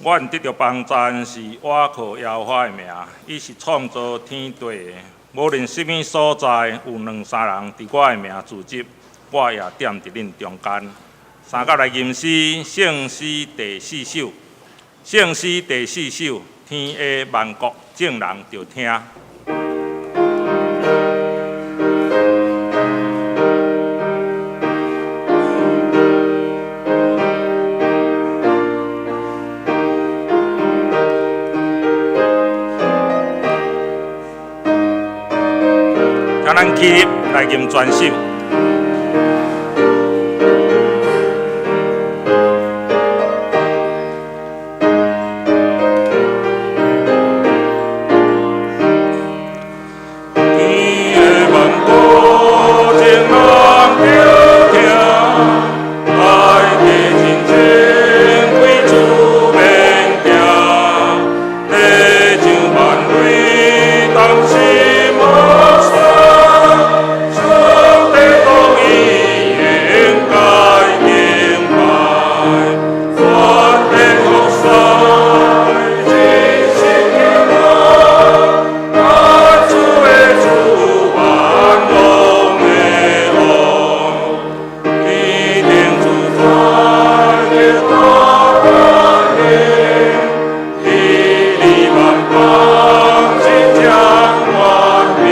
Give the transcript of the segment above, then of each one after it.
阮得著幫贊是倚靠耶和華的名，伊是創造天地的。無論啥物所在，有兩三人佇我的名聚集，我也踮佇恁中間。三甲來吟詩，聖詩第四首，聖詩第四首，天下萬國眾人著聽。請咱起立來吟全首。天下萬國眾人著聽，大地真正歸主免驚，地上萬類同心默想，上帝公義應該敬拜，全地服侍真心敬拜，咱主的主萬王的王，天頂主宰得大權柄，治理萬邦，真正權柄，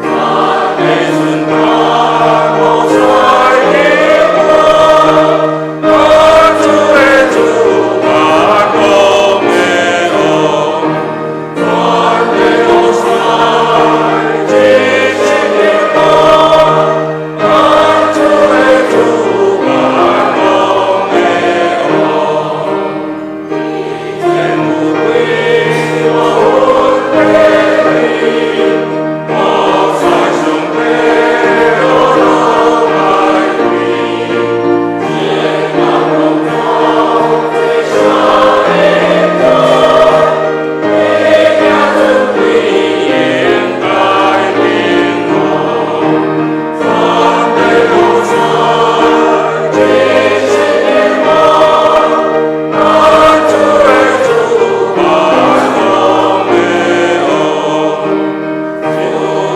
全地順服無再敬拜，咱主的主萬王的王，全地服侍真心敬拜，咱主的主萬王的王。天有歸無分別，摩西上帝樂樂來歸，天國榮耀最上的歌，你行尊貴應該敬奉，全地服侍真心敬拜，咱主的主萬王的王，主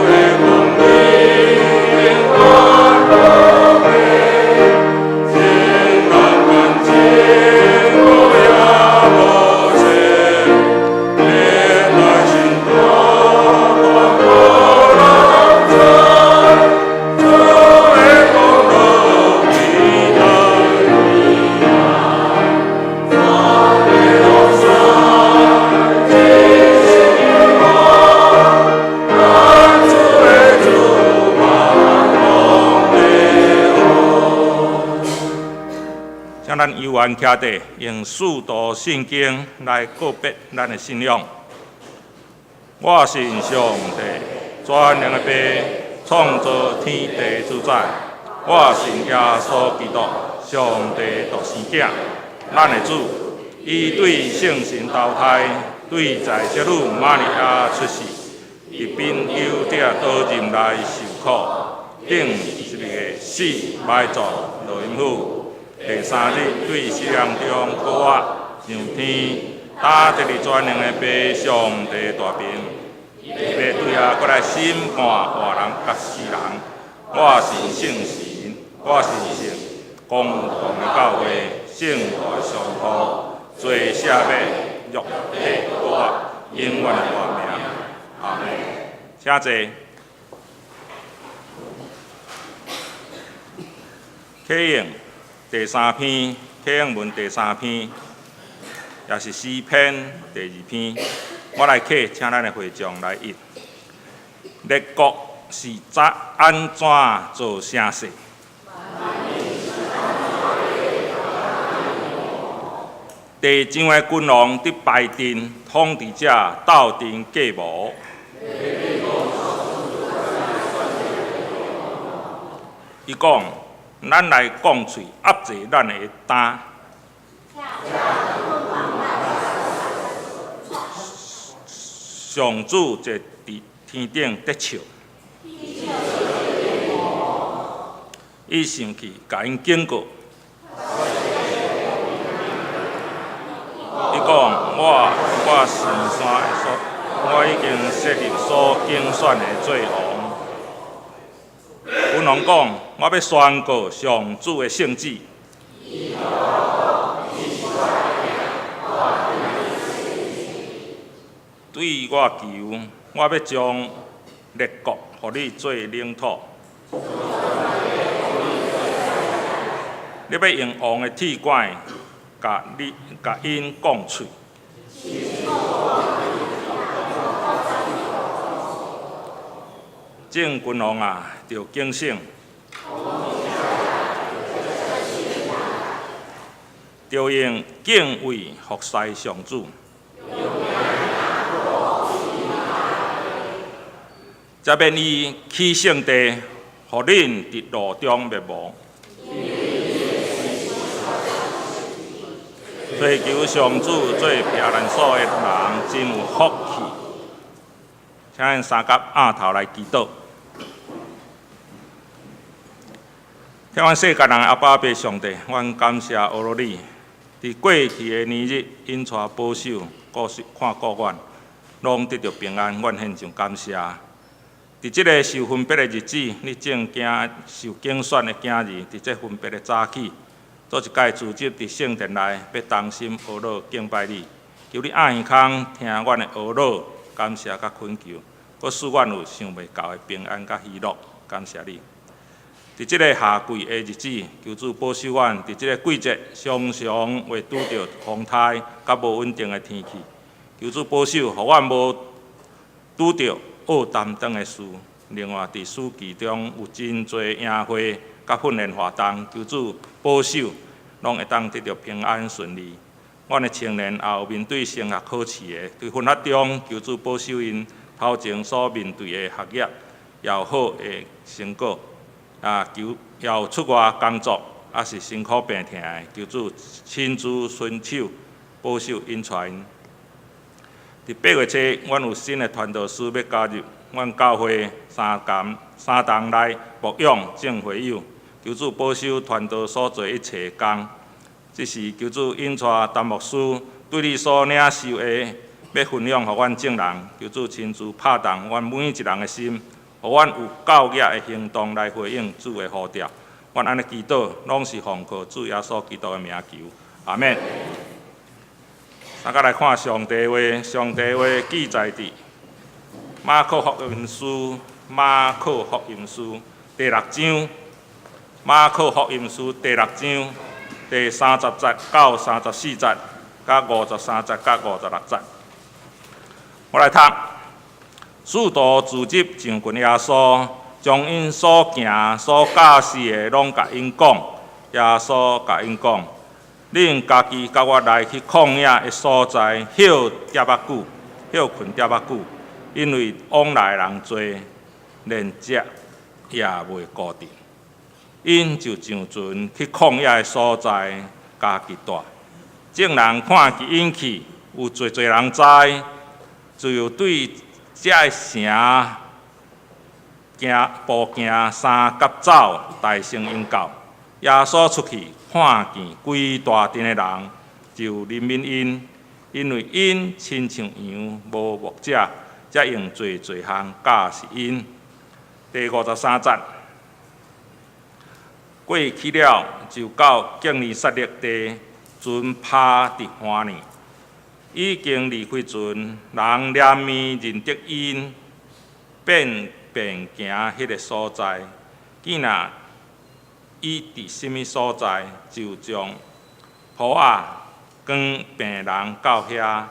的公義永遠不變，千人萬情無影無跡，歷代信徒全部攏知，主的公道偉大。全地服侍真心敬拜，咱主的主萬王的王。請咱悠閒徛佇，用使徒信經來告別咱的信仰。我信上帝，全能的父，創造天地主宰。我信耶穌基督，上帝獨生囝，咱的主。伊對聖神投胎，對在聖女瑪利亞出世，佇賓丟這刀刃內受苦，釘十字架死埋葬落陰府。第三日對死人中復活，上天，擔佇佇全能的父上帝大爿，伊欲對遐閣來審判活人佮死人。我信聖神，我信聖公同的教會，聖徒的相托，罪赦免，肉體復活，永遠的活命。阿門。請坐。啟應第三篇，啟應文第三篇，也是詩篇第二篇。我來啟，請咱的會眾來譯。列國是怎按怎做聲勢？地上的君王佇排陣，統治者鬥陣計謀。伊講：咱來摃喙，壓制咱的擔。上主坐佇天頂咧笑，伊生氣，共𪜶警告。我我聖山的所，我已經設立所揀選的做王。君王講，我欲宣告上主的聖旨。對我求，我欲將列國予你做領土。你欲用王的鐵拐，共你共𪜶摃喙。眾君王啊，著警醒，著用敬畏服侍上主，才免伊起聖地，予恁佇路中滅亡。追求上主做避難所的人，真有福氣。請咱三佮奀頭來祈禱。疼阮世間人的阿爸父上帝，阮感謝阿羅你，佇過去的年日，引帶保守，顧看顧阮，攏得著平安，阮獻上感謝。佇這个受分別的日子，你正囝受揀選的囝兒，佇這分別的早起，做一擺聚集佇聖殿內，欲同心呵咾敬拜你。求你掩耳空聽阮的呵咾，感謝佮懇求，閣賜阮有想袂到的平安佮喜樂。感謝你。佇這个夏季的日子，求主保守阮，佇這个季節常常會拄著風颱佮無穩定的天氣。求主保守，予阮無拄著惡擔當的事。另外，佇暑期中有真濟營會佮訓練活動，求主保守，攏會當得著平安順利。阮的青年也有面對升學考試的，佇奮發中，求主保守𪜶頭前所面對的學業，也有好的成果。啊，求也有出外工作，抑是辛苦病疼的，求主親自伸手保守引帶𪜶。佇8月初，阮有新的傳道師欲加入阮教會三同三同來牧養眾會友，求主保守傳道所做一切工。這時求主引帶陳牧師對你所領受的，欲分享予阮眾人，求主親自拍動阮每一人的心，予阮有夠額的行動來回應主的呼召。阮按呢祈禱，攏是奉靠主耶穌基督的名求，阿們。大家來看上帝話，上帝話記載佇馬可福音書，馬可福音書第六章，馬可福音書第六章第30節到34節，佮53節佮56節。我來讀。使徒聚集上近耶穌，將𪜶所行所教示的攏共𪜶講。耶穌共𪜶講：恁家己佮我來去曠野的所在歇點仔久，歇睏點仔久，因為往來的人濟，連食也袂顧得。𪜶就上船去曠野的所在，家己蹛。眾人看見𪜶去，有濟濟人知，就又對這个城行步行三甲走，大聲宣告。耶穌出去，看見規大陣的人，就憐憫𪜶，因為𪜶親像羊無牧者，才用濟濟項教示𪜶。第53節，過去了，就到革尼撒勒地，船泊佇岸呢。已經離開船，人憐憫認得𪜶，便遍行彼个所在。見若伊佇啥物所在，就將鋪仔扛病人到遐。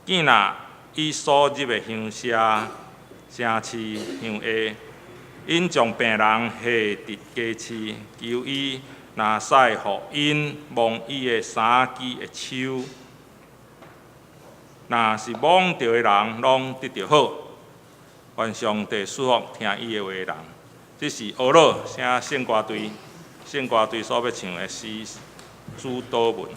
見若伊所入的鄉舍、城市、鄉下，𪜶將病人下佇街市，求伊若使予𪜶摸伊的衫枝的鬚。若是摸著的人，攏得著好。願上帝賜福聽伊的話的人。這是呵咾寫聖歌隊，聖歌隊所欲唱的詩主禱文。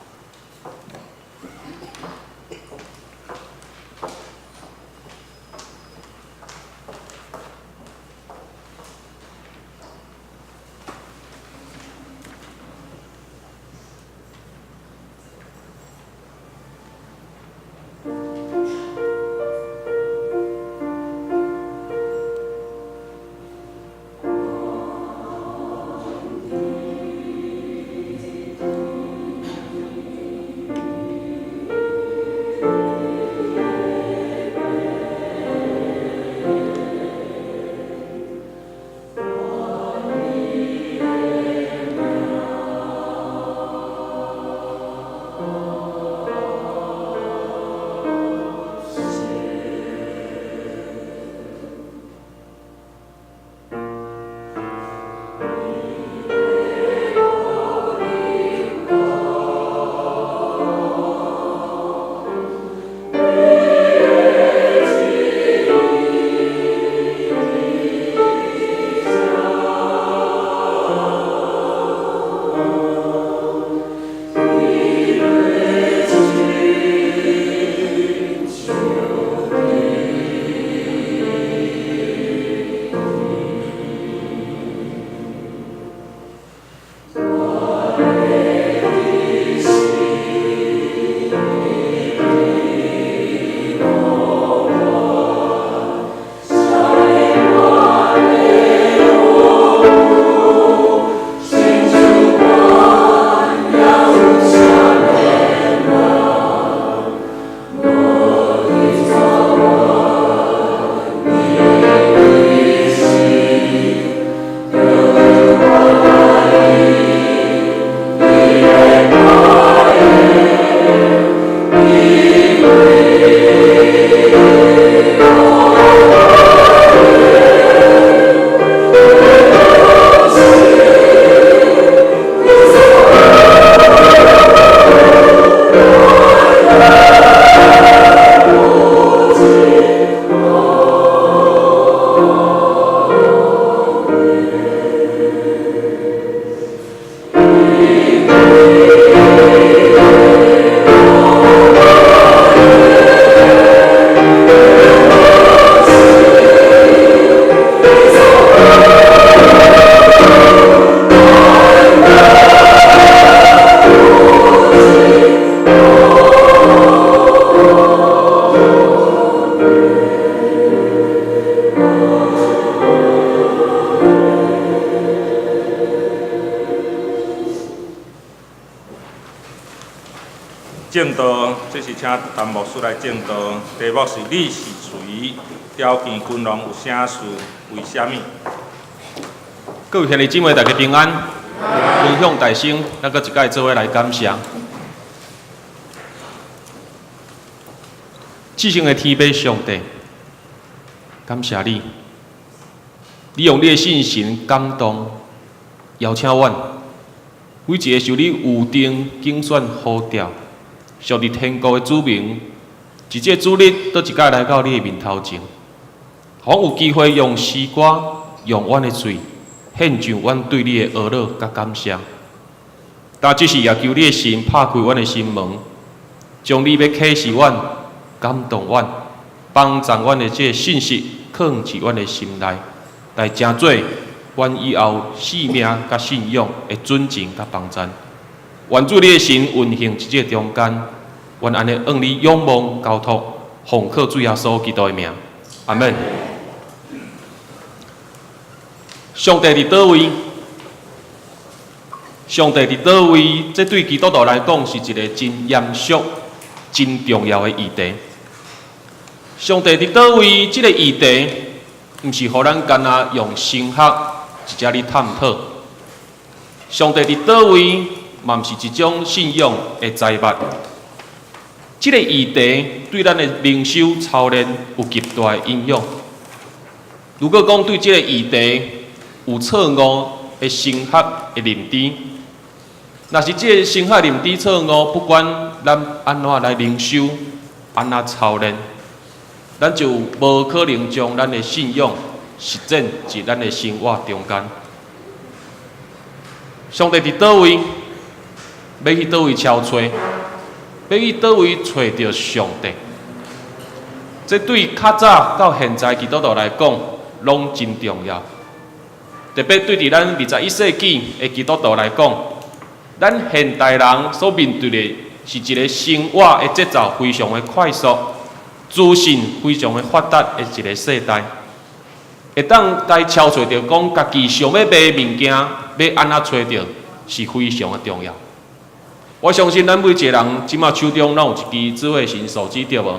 證道，這是請陳牧師來證道，題目是你是誰？條件君王有啥事？為啥物？各位兄弟姊妹，大家平安，分享大聲，咱閣一擺做伙來感謝。至聖的天父上帝，感謝你，你用你的聖神感動，邀請阮，每一個受你預定、揀選、呼召，屬佇天國的子民，佇這個主日，閣一擺來到你的面頭前，予阮有機會用詩歌，用阮的喙，獻上阮對你的呵咾佮感謝。但這時也求你的神拍開阮的心門，將你欲啟示阮、感動阮、幫助阮的這個信息，囥佇阮的心內，來成做阮以後生命佮信仰的準繩佮幫贊。願主你的神運行佇這個中間，阮按呢向你仰望交託，奉靠主耶穌基督的名，阿們。上帝佇佗位？上帝佇佗位？這對基督徒來講是一個真嚴肅、真重要的議題。上帝佇佗位？這個議題，毋是予咱干焦用神學一直咧探討。上帝佇佗位？嘛毋是一種信仰的財物。這個議題對咱的靈修操練有極大的影響。如果講對這個議題有錯誤的神學的認知，若是這個神學認知錯誤，不管咱按怎來靈修，按怎操練，咱就無可能將咱的信仰實踐佇咱的生活中間。上帝佇佗位？欲去佗位敲揣？欲去佗位揣著上帝？這對較早到現在基督徒來講，攏真重要。特別對佇咱21世紀的基督徒來講，咱現代人所面對的是一個生活的節奏非常的快速、資訊非常的發達的一個世代。會當共敲揣著講，家己想欲買物件，欲按怎揣著，是非常的重要。我相信咱每一個人這馬手中攏有一支智慧型手機，對無？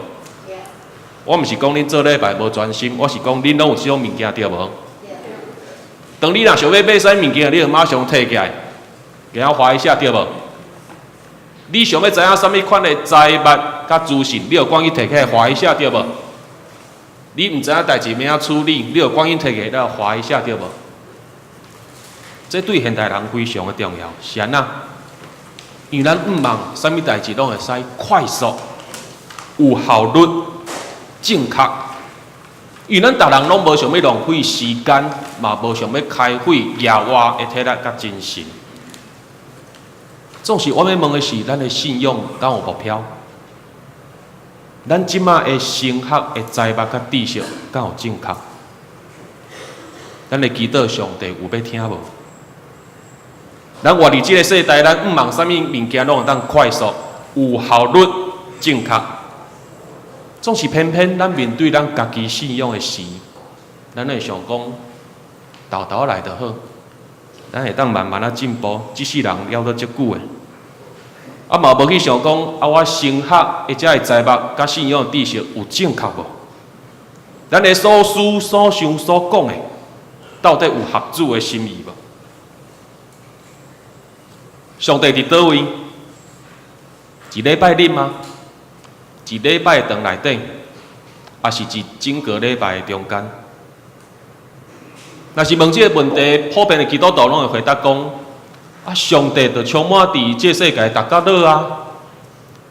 我毋是講恁做禮拜無專心，我是講恁攏有這種物件，對無？當你若想欲買啥物件，你就馬上提起來，共仔劃一下，對無？你想欲知影啥物款的財物佮資訊，你就趕緊提起來劃一下，對無？你毋知影代誌欲按怎處理，你就趕緊提起來劃一下，對無？這對現代人非常的重要，是按怎？因為咱向望啥物代誌攏會使快速、有效率、正確。因為咱逐人攏無想欲浪費時間，嘛無想欲開費額外的體力佮精神。總是我欲問的是，咱的信仰敢有目標？咱這馬的神學的財物佮知識敢有正確？咱的祈禱上帝有欲聽無？咱活佇這個世代，咱向望啥物物件攏會當快速、有效率、正確。總是偏偏咱面對咱家己信仰的時，咱會想講，沓沓來就好，咱會當慢慢仔進步，這世人了閣足久的。啊嘛無去想講，啊我神學的這个財物佮信仰知識有正確無？咱的所思所想所講的，到底有合主的心意無？上帝佇佗位？佇禮拜日嗎？佇禮拜堂內底，抑是佇整個禮拜的中間？若是問這個問題，普遍的基督徒攏會回答講：啊，上帝就充滿佇這世界逐角落啊！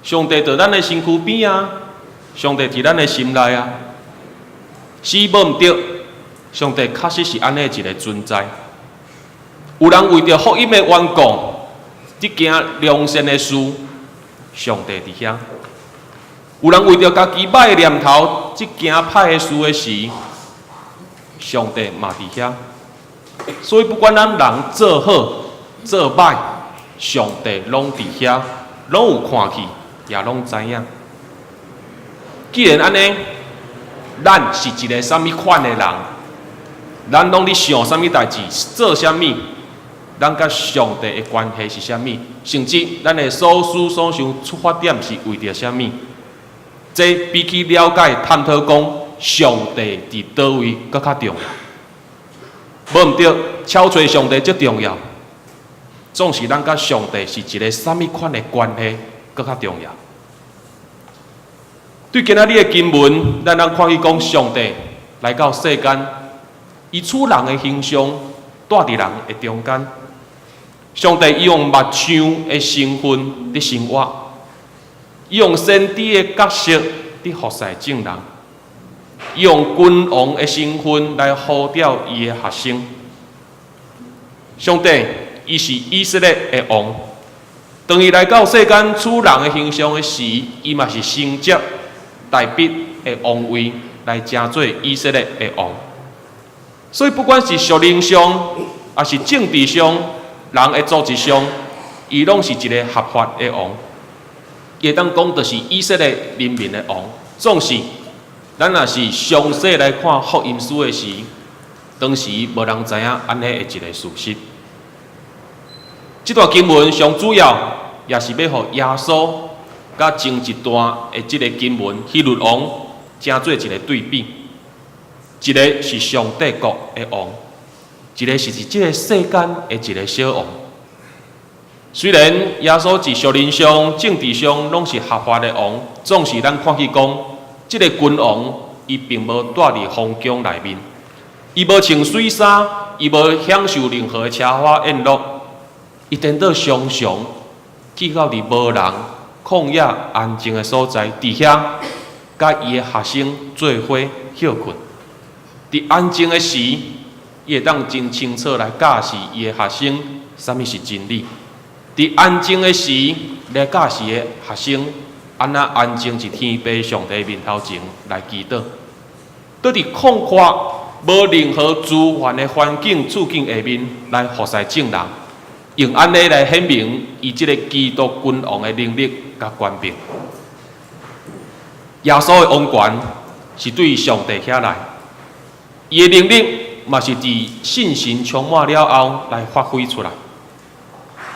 上帝佇咱的身軀邊啊！上帝佇咱的心內啊！是無毋對，上帝確實是按呢一個存在。有人為著福音的緣故，佇行良善的事，上帝佇遐。有人為著家己歹的念頭，佇行歹的事的時，上帝嘛佇遐。所以不管咱人做好做歹，上帝攏佇遐，攏有看去，也攏知影。既然按呢，咱是一個啥物款的人，咱攏咧想啥物代誌，做啥物，咱佮上帝的關係是啥物，甚至咱的所思所想出發點是為著啥物。這比起了解探討講上帝佇佗位閣較重要。無毋對，超揣上帝足重要。總是咱佮上帝是一个啥物款的關係，閣較重要。對今仔日的經文，咱通看見講上帝來到世間，伊取人的形象，蹛佇人的中間。上帝伊用木匠的身份佇生活，伊用先知的角色佇服侍眾人，伊用君王的身份來呼召伊的學生。上帝伊是以色列的王，當伊來到世間取人的形象的時，伊嘛是承接大衛的王位來成做以色列的王。所以不管是屬靈上，抑是政治上，人的組織上，伊攏是一个合法的王。伊會當講，就是以色列人民的王。總是，咱若是詳細來看福音書的時，當時無人知影按呢的一个事實。這段經文上主要，也是欲予耶穌佮前一段的這个經文希律王，成做一个對比。一个是上帝國的王，一个是佇這个世間的一个小王。雖然耶穌佇屬靈上、政治上攏是合法的王，總是咱看見講，這个君王伊並無蹛佇皇宮內面，伊無穿媠衫，伊無享受任何的奢華宴樂，伊顛倒常常去到佇無人、曠野安靜的所在，佇遐佮伊的學生做伙歇睏。佇安靜的時，伊會當真清楚來教示伊的學生啥物是真理。佇安靜的時，來教示伊的學生按怎安靜佇天父上帝面頭前來祈禱。佇佇曠闊無任何資源的環境處境下面來服侍眾人，用按呢來顯明伊這个基督君王的能力佮權柄。耶穌的王權是對上帝遐來，伊的能力嘛是佇信心充滿了後來發揮出來。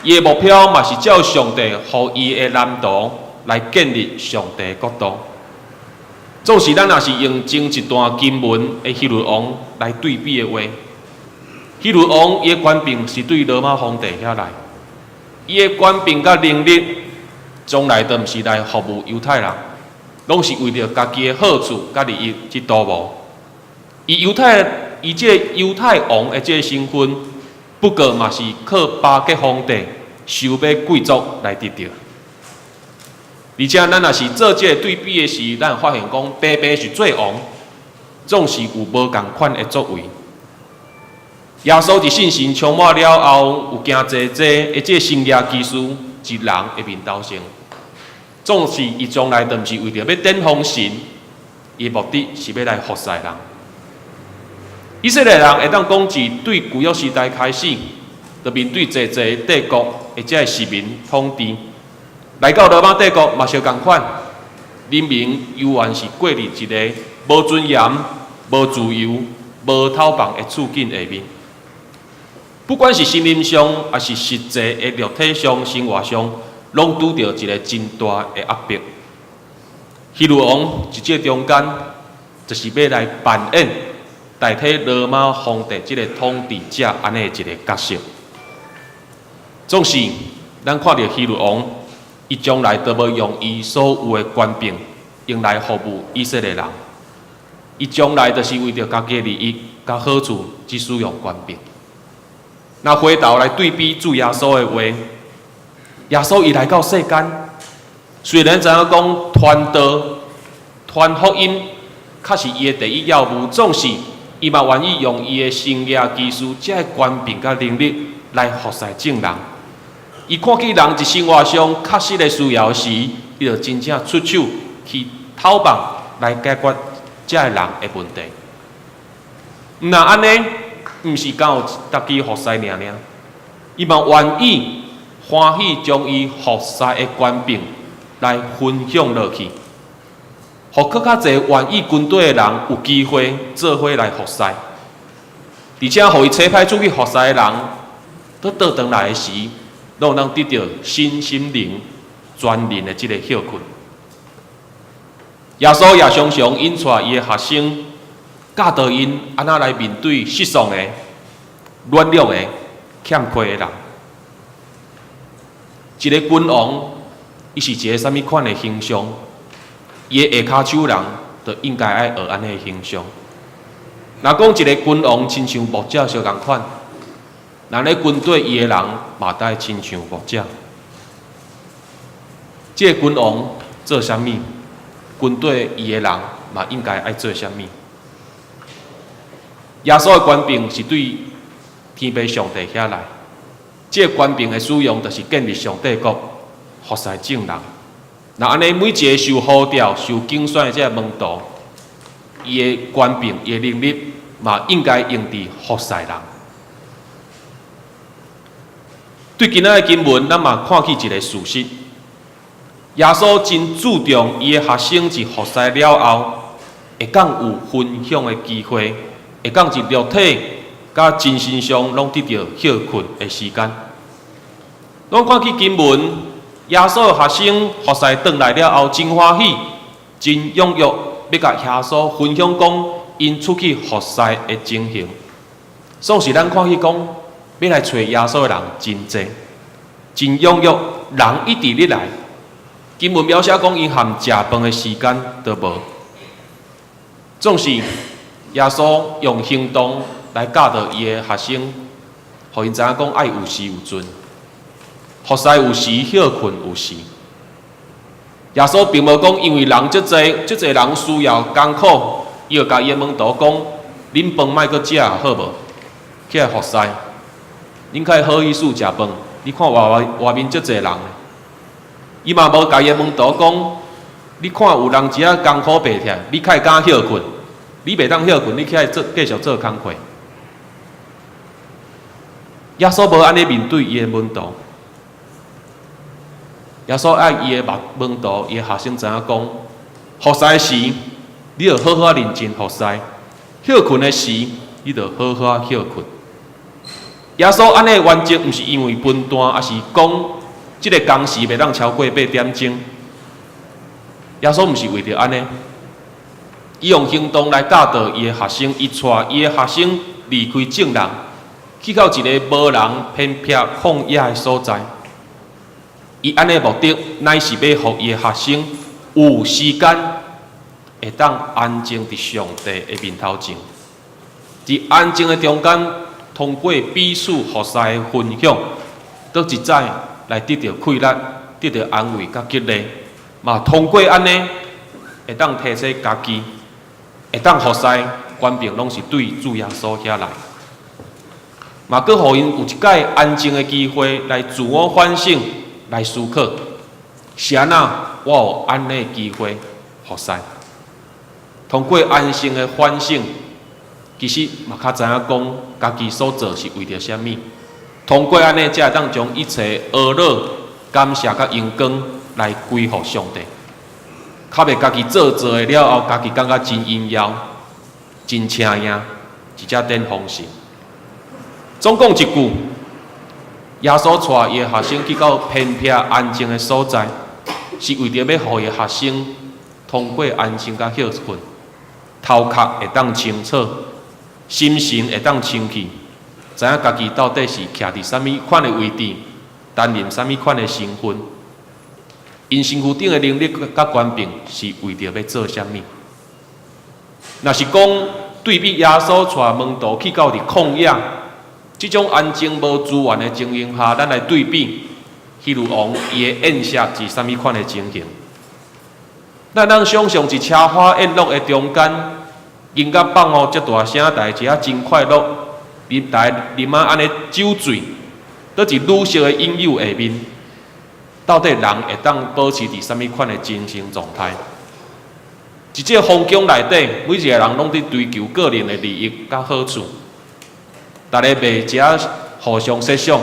伊的目標嘛是照上帝予伊的藍圖來建立上帝的國度。總是咱若是用前一段經文的希律王來對比的話，希律王伊的權柄是對羅馬皇帝遐來，伊的權柄佮能力，從來都毋是來服務猶太人，攏是為著家己的好處佮利益去圖謀。伊猶太，伊這个猶太王的這个身份，不過嘛是靠巴結皇帝收買貴族來得著。而且咱若是做這个對比的時，咱會發現講，白白是做王，總是有無仝款的作為。耶穌佇信心充滿了後，有行濟濟的這個神蹟奇事，佇人的面頭前，總是伊從來都毋是為著欲典封神，伊目的是欲來服侍人。以色列人會當講自對舊約時代開始，就面對濟濟帝國的這个殖民統治，來到羅馬帝國嘛相仝款，人民猶原是過佇一个無尊嚴、無自由、無透放的處境下面。不管是心靈上，抑是實際的肉體上、生活上，攏拄著一个真大的壓迫。希律王佇這中間，就是欲來扮演代替羅馬皇帝這个統治者按呢一个角色。總是，咱看著希律王，伊從來都無用伊所有的權柄用來服務以色列人，伊從來就是為著家己的利益佮好處，去使用權柄。若回頭來對比主耶穌的話，耶穌伊來到世間，雖然知影講傳道、傳福音，確是伊的第一要務，總是伊嘛願意用伊的神蹟奇事，這个權柄佮能力來服侍眾人。伊看見人佇生活上確實的需要時，伊就真正出手去討辦來解決這个人的問題。毋若按呢，毋是敢有家己服侍爾爾，伊嘛願意歡喜將伊服侍的權柄來分享落去，予閣較濟願意跟綴的人有機會做伙來服侍，而且予伊差派出去服侍的人，倒倒轉來的時，攏會當得著身心靈全人的這个歇睏。耶穌也常常引帶伊的學生，教導𪜶按怎來面對失喪的、軟弱的、欠缺的人。一个君王，伊是一个啥物款的形象？伊的下跤手人，就應該愛學按呢的形象。若講一个君王親像牧者相仝款，人咧軍隊伊的人嘛愛親像牧者。這个君王做啥物？軍隊伊的人嘛應該愛做啥物？耶穌的權柄是對天父上帝遐來，這个權柄的使用，就是建立上帝國，服侍眾人。若按呢，每一个受呼召、受揀選的這个門徒，伊的權柄、伊的能力，嘛應該用佇服侍人。對今仔的經文，咱嘛看見一个事實：耶穌真注重伊的學生佇服侍了後，會當有分享的機會，會當佇肉體佮精神上攏得著歇睏的時間。咱看見經文，耶穌的學生服侍轉來了後，真歡喜，真踴躍，欲共耶穌分享講𪜶出去服侍的情形。總是咱看見講，欲來揣耶穌的人真濟，真踴躍，人一直咧來。經文描寫講，𪜶含食飯的時間都無。總是耶穌用行動來教導伊的學生，予𪜶知影講愛有時有陣，服侍有時，歇睏有時。耶穌並無講，因為人足濟，足濟人需要艱苦，伊就共伊的門徒講：恁飯莫閣食好無？起來服侍，恁較好意思食飯。你看外外外面足濟人。伊嘛無共伊的門徒講：你看有人佇遐艱苦白忝，你較會敢歇睏？你袂當歇睏，你起來做繼續做工課。耶穌無按呢面對伊的門徒。耶穌愛伊的門徒，伊的學生知影講，服侍時，你著好好認真服侍；歇睏的時，你著好好歇睏。耶穌按呢原則，毋是因為分段，抑是講這个工時袂當超過八點鐘。耶穌毋是為著按呢，伊用行動來教導伊的學生，伊帶伊的學生離開眾人，去到一个無人偏僻曠野的所在。伊按呢目的，乃是欲予伊的學生有時間會當安靜佇上帝的面頭前，佇安靜的中間，通過彼此服侍的分享，倒一擺來得著氣力、得著安慰佮激勵，嘛通過按呢，會當提醒家己，會當服侍權柄攏是對主耶穌遐來，嘛閣予𪜶有一擺安靜的機會來自我反省、來思考，是按怎我有按呢機會服侍？通過安靜的反省，其實嘛較知影講家己所做是為著啥物。通過按呢，才會當將一切呵咾、感謝佮榮光來歸予上帝。較袂家己做做的了後，家己感覺真榮耀、真請贏，一隻電風扇。總講一句，耶穌帶伊的學生去到偏僻安靜的所在，是為著欲予伊的學生通過安靜佮歇睏，頭殼會當清楚，心神會當清氣，知影家己到底是徛佇啥物款的位置，擔任啥物款的身份，𪜶身軀頂的能力佮權柄是為著欲做啥物。若是講對比耶穌帶門徒去到佇曠野，這種安靜無資源的情形下，咱來對比希律王伊的宴席是啥物款的情形？咱通想象佇奢華宴樂的中間，音樂放予遮大聲，大家食真快樂，啉大家啉啊按呢酒醉，佇佇女色的引誘下面，到底人會當保持佇啥物款的精神狀態？佇這個皇宮內底，每一个人攏佇追求個人的利益佮好處，逐家袂遮互相設想，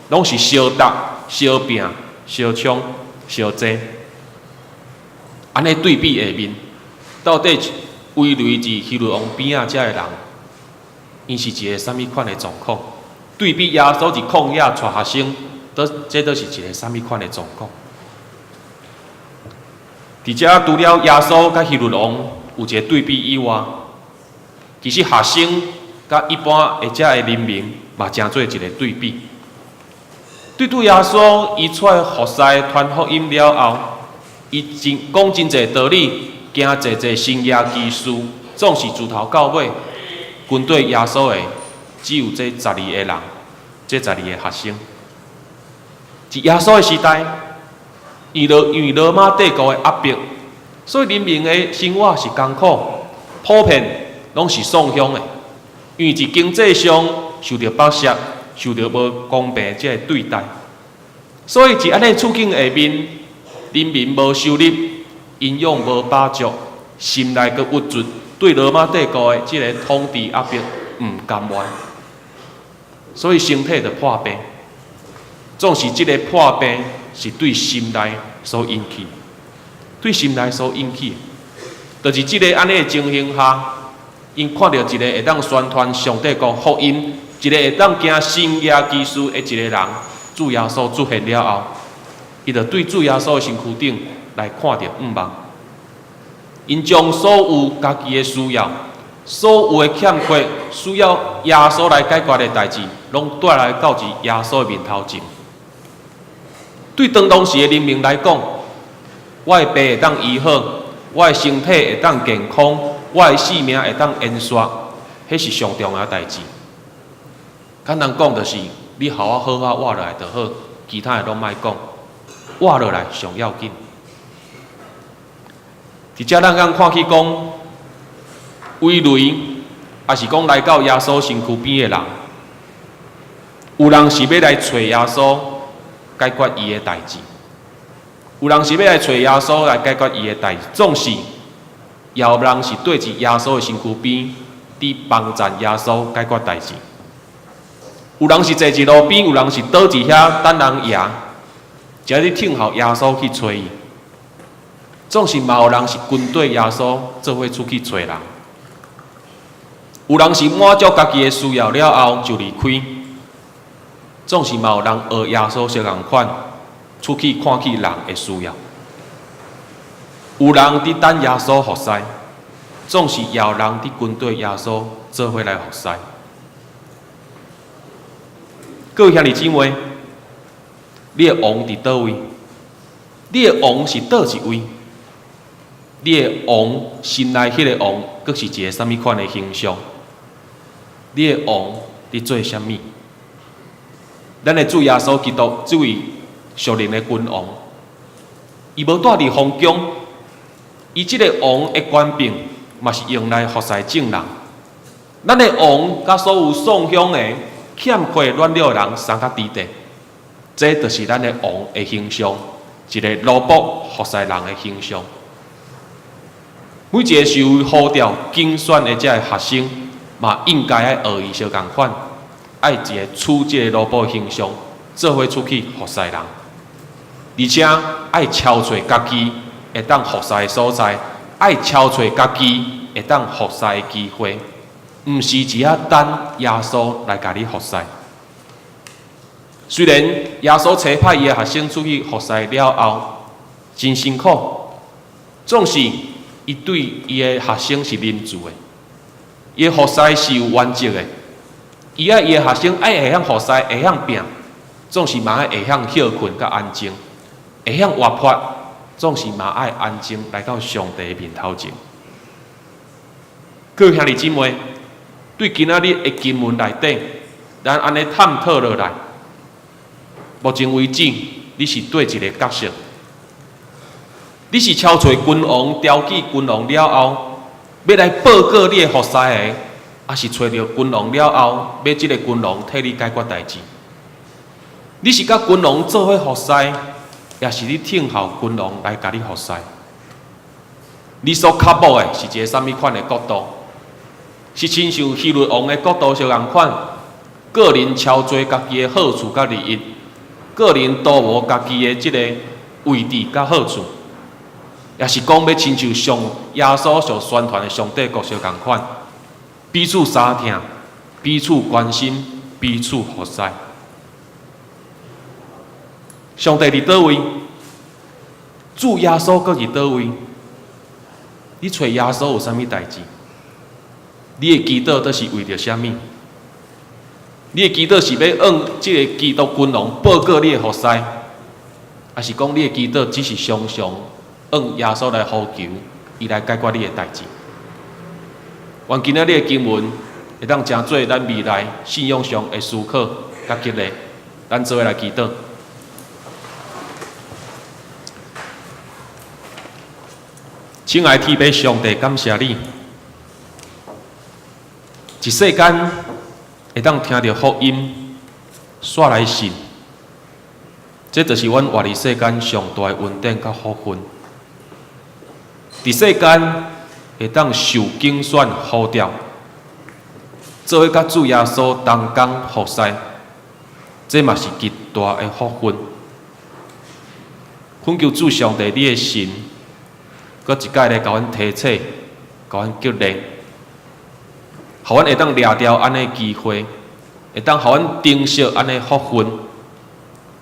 攏是相鬥、相拚、相搶、相爭。按呢對比下面，到底圍圍佇希律王邊仔遮的人，𪜶是一个啥物款的狀況？對比耶穌佇曠野帶學生，佗這佗是一個啥物款的狀況？佇遮除了耶穌佮希律王有一個對比以外，其實學生佮一般的遮的人民嘛，成做一個對比。對對耶穌，伊出來服侍傳福音了後，伊真講真濟道理，行濟濟神蹟奇事，總是自頭到尾跟綴耶穌的只有這十二個人，這十二個學生。佇耶穌的時代，因為羅馬帝國的壓迫，所以人民的生活是艱苦，普遍攏是喪鄉的。因為佇經濟上受著剝削，受著無公平這個對待，所以佇按呢處境下面，人民無收入，營養無飽足，心內閣鬱卒，對羅馬帝國的這个統治壓迫毋甘願，所以身體就破病。總是這个破病是對心內所引起，對心內所引起，就是這个按呢的情形下，𪜶看著一个會當宣傳上帝國福音，一个會當行神蹟奇事的一个人，主耶穌出現了後，伊就對主耶穌的身軀頂來看著向望。𪜶將所有家己的需要、所有的欠缺，需要耶穌來解決的代誌，攏帶來到佇耶穌的面頭前。對當時的人民來講，我的病會當醫好，我的身體會當健康，我的性命會當延續，彼是上重要的代誌。簡單講就是，你予我好好活落來就好，其他的攏莫講，活落來上要緊。佇遮咱通看起講，圍雷，抑是講來到耶穌身軀邊的人，有人是欲來揣耶穌解決伊的代誌，有人是欲來揣耶穌來解決伊的代誌，總是，也有人是綴佇耶穌的身軀邊，佇幫贊耶穌解決代誌。有人是坐佇路邊，有人是倒佇遐等人迎，遮咧等候耶穌去揣伊。總是嘛有人是跟綴耶穌做伙出去揣人。有人是滿足家己的需要了後就離開。總是嘛有人學耶穌相仝款，出去看見人的需要。有人佇等耶穌服侍，總是也有人佇跟綴耶穌做伙來服侍。各位兄弟姊妹，你的王佇佗位？你的王是佗一位？你的王心內彼个王，閣是一个啥物款的形象？你的王佇做啥物？咱的主耶穌基督這位屬靈的君王，伊無蹛佇皇宮，伊這个王的權柄嘛是用來服侍眾人。咱的王佮所有喪鄉的、欠缺軟弱的人相佮佇佇，這就是咱的王的形象，一个奴僕服侍人的形象。每一个受呼召揀選的這个學生，嘛應該愛學伊相仝款，愛一个處這个奴僕的形象，做伙出去服侍人，而且愛敲揣家己會當服侍的所在，愛敲揣家己會當服侍的機會，毋是只愛等耶穌來共你服侍。雖然耶穌差派伊的學生出去服侍了後，真辛苦，總是伊對伊的學生是仁慈的，伊的服侍是有原則的。伊愛伊的學生愛會曉服侍，會曉拼，總是嘛愛會曉歇睏佮安靜，會曉活潑，總是嘛愛安靜來到上帝面頭前。各位兄弟姊妹，對今仔日的經文內底，咱按呢探討落來，目前為止，你是佗一个角色？你是敲揣君王、調戲君王了後，欲來報告你的服侍的，抑是揣著君王了後，欲這个君王替你解決代誌？你是佮君王做伙服侍，抑是你等候君王來共你服侍？你所渴慕的是一个啥物款的國度？是親像希律王的國度相仝款，個人超濟家己的好處佮利益，個人圖謀家己的這个位置佮好處，抑是講欲親像上耶穌所宣傳的上帝國相仝款，彼此相疼，彼此關心，彼此服侍。上帝佇佗位？主耶穌閣佇佗位？你揣耶穌有啥物代誌？你的祈禱都是為著啥物？你的祈禱是欲向這个基督君王報告你的服侍，抑是講你的祈禱只是常常向耶穌來呼求，伊來解決你的代誌？願今仔日的經文會當成做咱未來信仰上的思考佮激勵，咱做伙來祈禱。親愛天父上帝，感謝你，一世間會當聽著福音，煞來信，這就是阮活佇世間上大的恩典佮福分。佇世間會當受揀選呼召，做伙佮主耶穌同工服侍，這嘛是極大的福分。懇求主上帝，你的神，閣一擺來共阮提醒，共阮激勵，予阮會當掠著按呢機會，會當予阮珍惜按呢福分。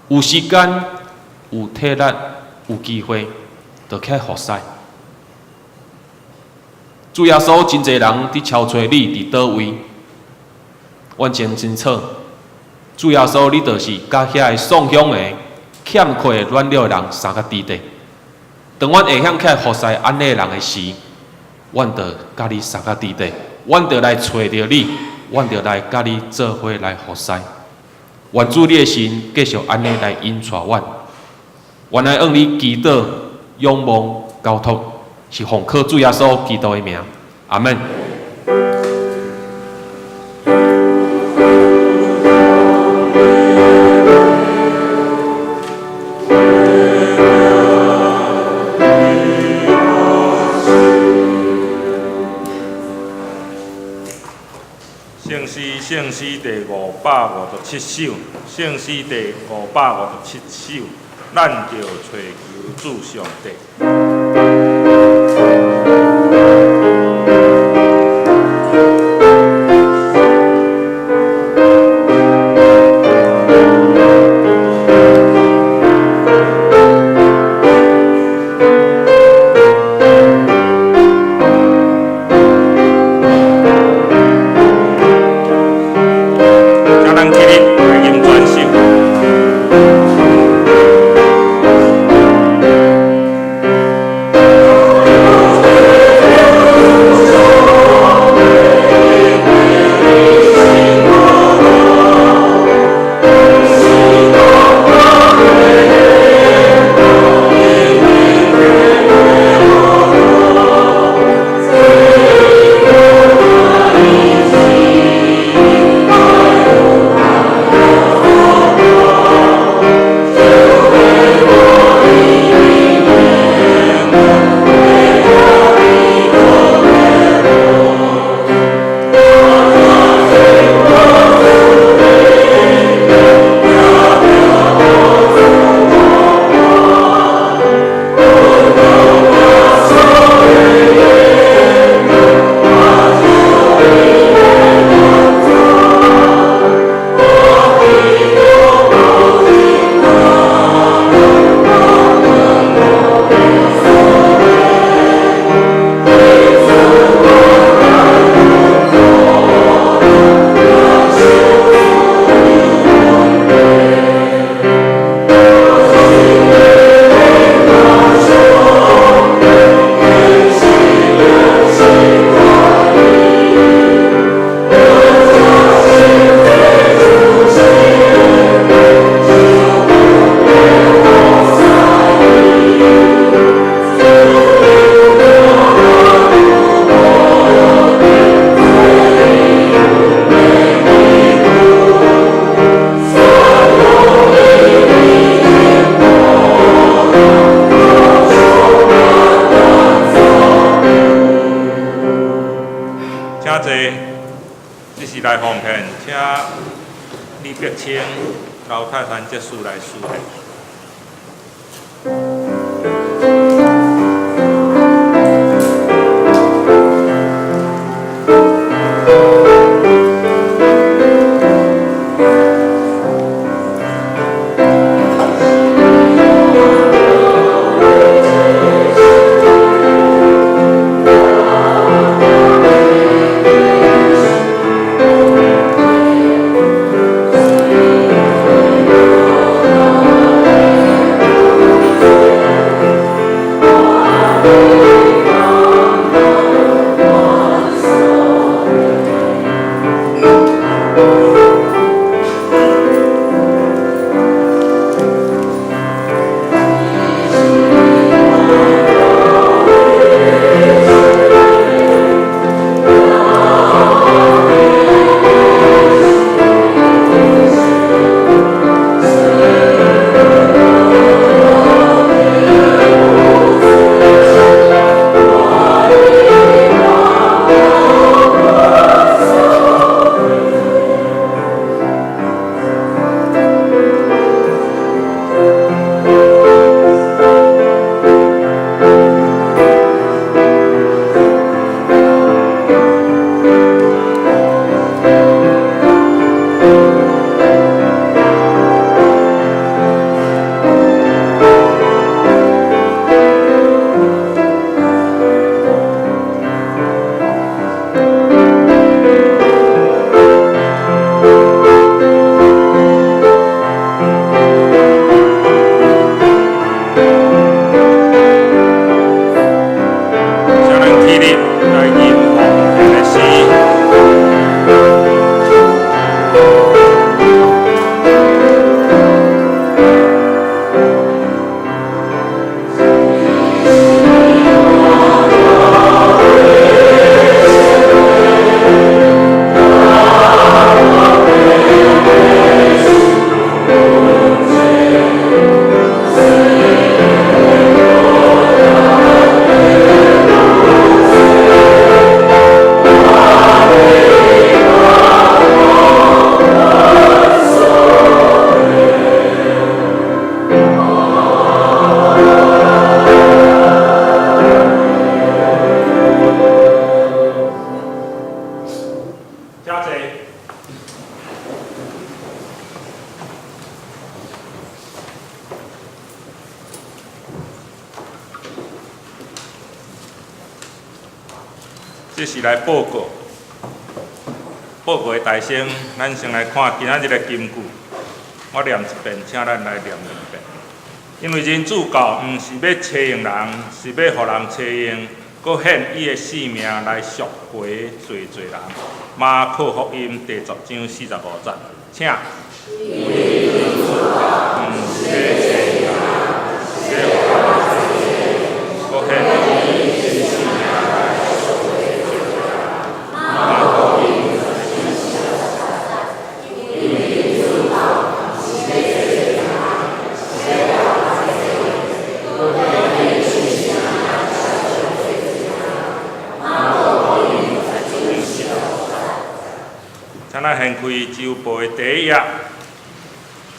有時間、有體力、有機會，就起來服侍。主耶穌，真濟人佇敲揣你佇佗位，阮真清楚。主耶穌，你就是佮遐个送香的、欠缺軟弱的人相佮佇咧。當阮會曉起來服侍按呢人的時，阮就佮你相佮佇咧，阮就來揣著你，阮就來佮你做伙來服侍。願主你的神繼續按呢來引帶阮，願來向你祈禱、仰望、交託，是奉靠主耶穌基督的名，阿門。聖詩聖詩第557首，聖詩第557首，咱著揣求主上帝。請咱起立來吟全首。請坐，這是來奉獻，請李碧清、劉泰山執事來司獻。請咱起立來吟奉獻的詩。請坐。這是來報告，報告的大聲，咱先來看今仔日的金句。我念一遍，請咱來念兩遍。因為人子到，毋是欲揣用人，是欲予人揣用，閣獻伊的性命來贖回濟濟人。馬可福音第十章四十五節，請。因為人子到，毋是欲揣用人，是欲予人揣用，閣獻伊的性命來贖回濟濟人。馬可福音第十章四十五節。因為人子到，毋是欲揣用人，是欲予人揣用，閣獻伊的性命來贖回濟濟人。馬可福音十章四十五節。請咱掀開週報的第一頁，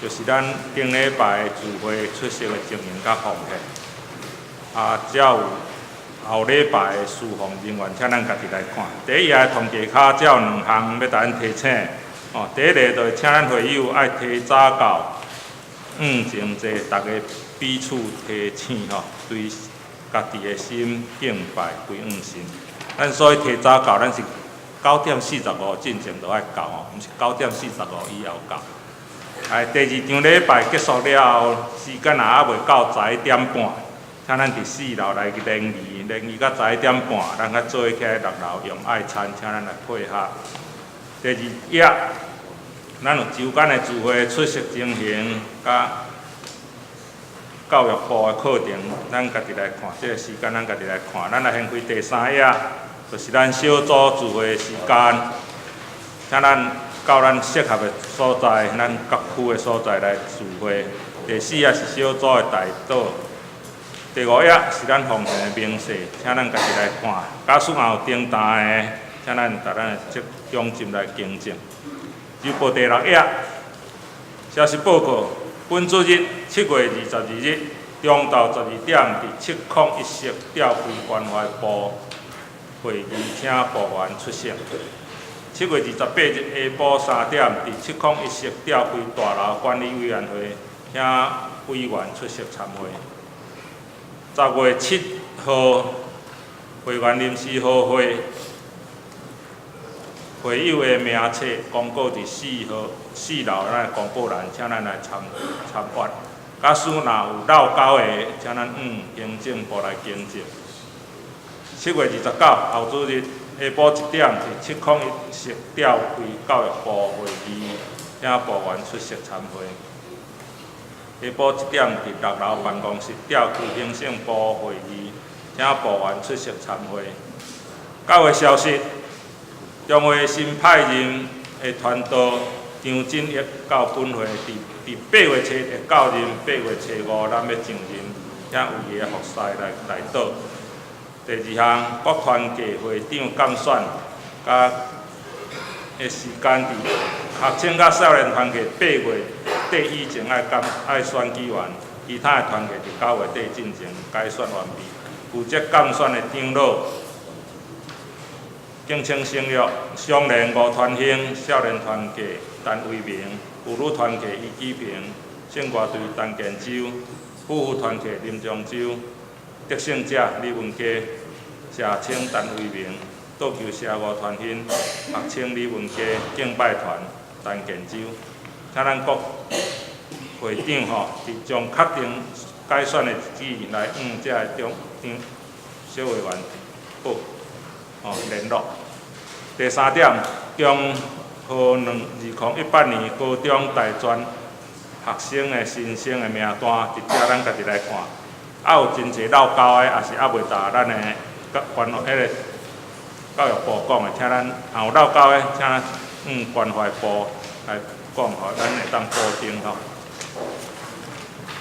就是咱頂禮拜聚會出席的情形佮奉獻。啊，才有後禮拜的事奉人員，請咱家己來看。第一頁的統計卡才有兩項欲共咱提醒。哦，第一个就是請咱會友愛提早到，向前坐，逐家彼此提醒吼，對家己的心敬拜歸向神。咱所以提早到，咱是9點45進前就愛到吼，毋是9點45以後到。哎，第二場禮拜結束了後，時間若猶未到11點半，請咱佇四樓來聯誼，聯誼到11點半，咱較做伙起來六樓用愛餐，請咱來配合。第二頁，咱有週間的聚會出席情形，佮教育部的課程，咱家己來看。這个時間咱家己來看。咱來掀開第三頁，就是咱小組聚會的時間，請咱到咱適合的所在，咱各區的所在來聚會。第四頁是小組的代禱。第五頁是咱奉獻的明細，請咱家己來看。假使若有訂單的，請咱共咱的職長進來更正。週報第六頁，消息報告：本主日7月22日中晝12點，佇701室召開關懷部會議，請部員出席。7月28日下晡3點，佇701室召開大樓管理委員會，請委員出席參會。10月7號，會員臨時好會，會友的名冊公告佇四號四樓咱的公告欄，請咱來參參閱。假使若有落勾的，請咱向行政部來更正。7月29，後主日下晡1點，佇701室召開教育部會議，請部員出席參會。下晡1點，佇6樓辦公室召開行政部會議，請部員出席參會。9月消息，中會新派任的傳道張振益到本會，佇8月初一到任，8月初五咱欲上任，請有伊的服侍來代禱。第二項，各團契會長監選，佮的時間佇學青佮少年團契8月底以前愛監愛選舉完，其他的團契佇9月底進前改選完畢。負責監選的長老，敬請省略：雙連吳傳興、少年團契陳威明、婦女團契余基平、聖歌隊陳建州、夫婦團契林漳洲、得勝者李文佳、社青陳威明、桌球社吳傳興、學青李文佳、敬拜團陳建州。請咱各會長吼，佇將確定改選的日子來向這个長長小會員報吼聯絡。第三點，恭賀2018年高中大專學生的新生的名單，佇遮咱家己來看，啊有真濟落勾的，也是猶未達咱的關彼个教育部講的，請咱若有落勾的，請向關懷部來講，予咱會當補丁吼。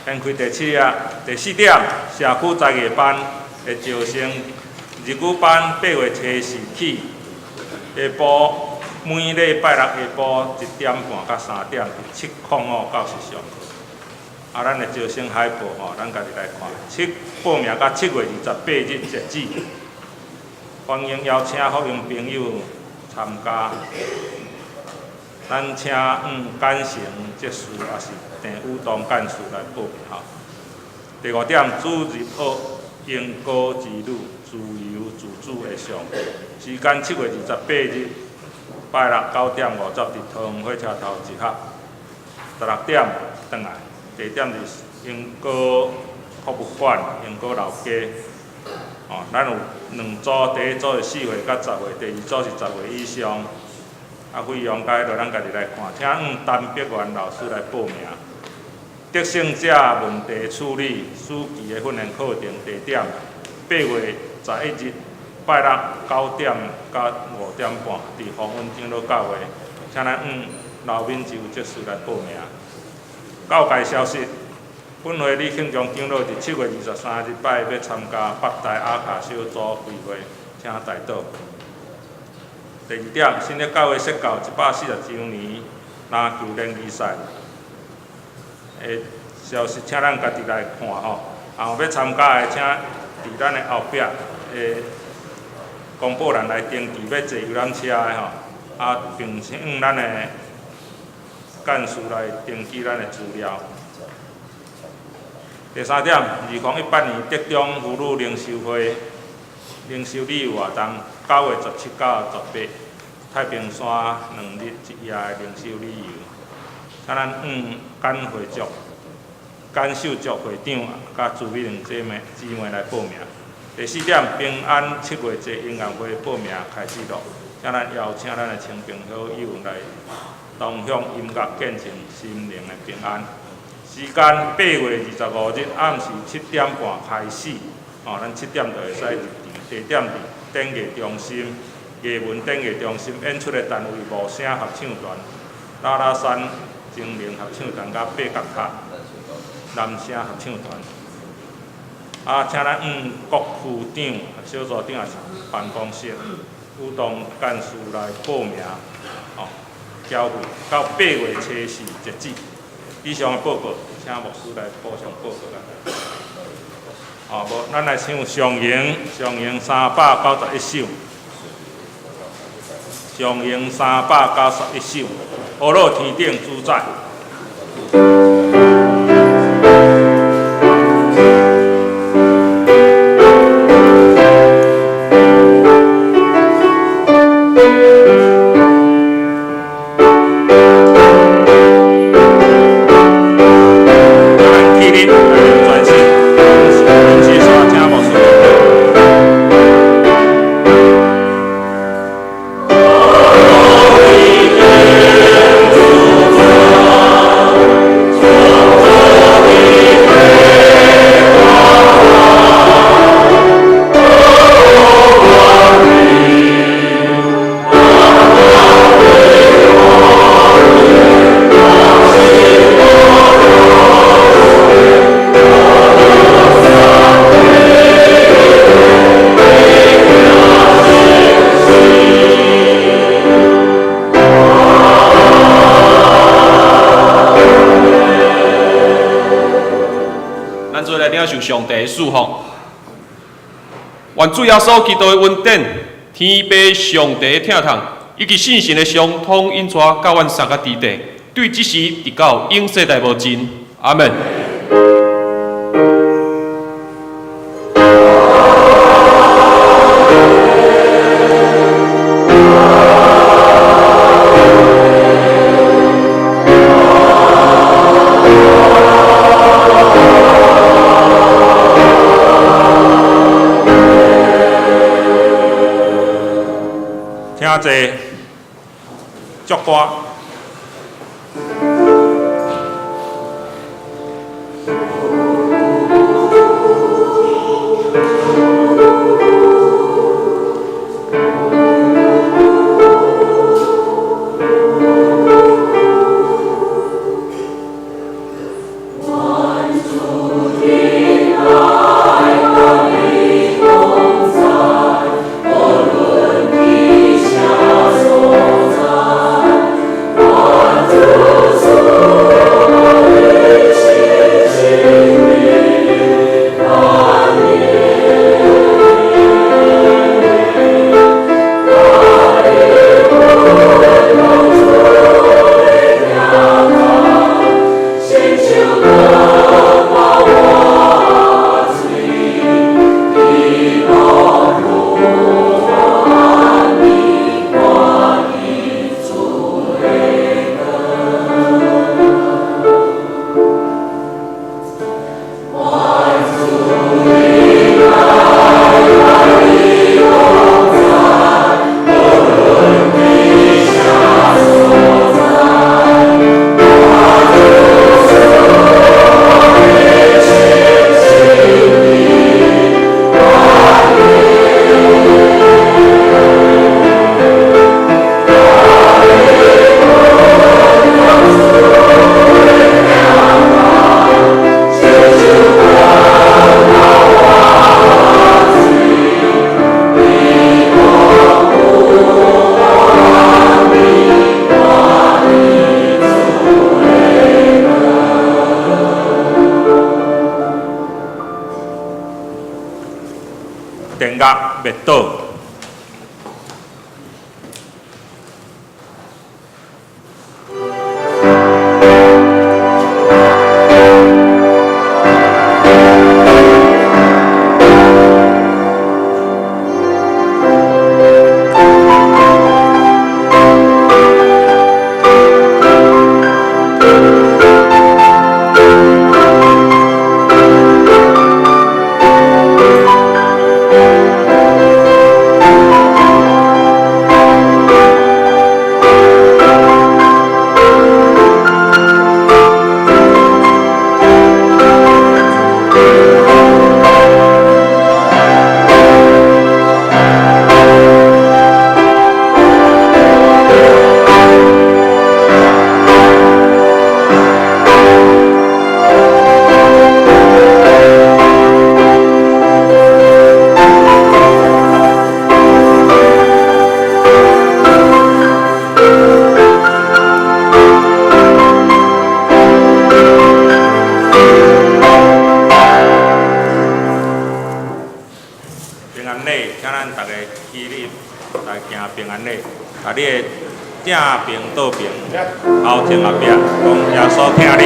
現開第七頁，第四點，社區才藝班的招生，日語班8月初四起，下晡每禮拜六下晡1點半到3點，佇705教室上課。啊，咱的招生海報吼，咱家己來看，七報名到7月28日截止，歡迎邀請福音朋友參加。咱請簡成執事抑是鄭宇東幹事來報名吼。第五點，主日學英歌之旅，自由自主的上課，時間7月28日拜六9點50，佇桃園火車頭集合。16點轉來，地點是鶯歌博物館、鶯歌老街。哦，咱有兩組，第一組是4歲到10歲，第二組是10歲以上。啊，費用佮彼落咱家己來看，請向陳碧元老師來報名。得勝者問題處理暑期的訓練課程地點，8月11日拜六9點到5點半，佇豐恩長老教會，請咱向劉敏洲執事來報名。教界消息，本會李慶忠長老佇7月23日拜欲參加北台阿卡小組開會，請代禱。第二點，新約教會設教140週年籃球聯誼賽的消息，請咱家己來看吼。啊，有欲參加的，請佇咱的後壁的公布欄來登記，欲坐遊覽車的吼。啊，並請咱的幹事來登記咱的資料。第三點，2018年竹中婦女靈修會靈修旅遊活動，9月17到18，太平山2日1夜的靈修旅遊，請咱向簡會長、簡秀竹會長佮朱美玲姐妹姊妹來報名。第四點，平安七月節音樂會報名開始囉，請咱邀請咱的親朋好友來同享音樂見證心靈的平安。時間8月25日暗時7點半開始，哦，咱七點就會使入場。地點佇典藝中心，藝文典藝中心演出的單位五聲合唱團、拉拉山精靈合唱團佮八角塔男聲合唱團。啊，請咱向各區長、小組長抑是辦公室主動幹事來報名，哦，繳費到8月初四截止。以上的報告，請牧師來補充報告啦。哦，無，咱來唱上榮，上榮391首，上榮391首，阿樂天頂主宰。咱起立，來專心，林先生，請牧師。帝的祝福。願主耶穌基督的恩典、天父上帝的疼痛，以及聖神的相通引帶，佮阮三個弟弟，對這時直到永世代無盡。阿門。請坐，祝歌。電壓滅倒。平安禮，請咱逐家起立來行平安禮。共你的正爿倒爿，頭前後壁，講耶穌疼你。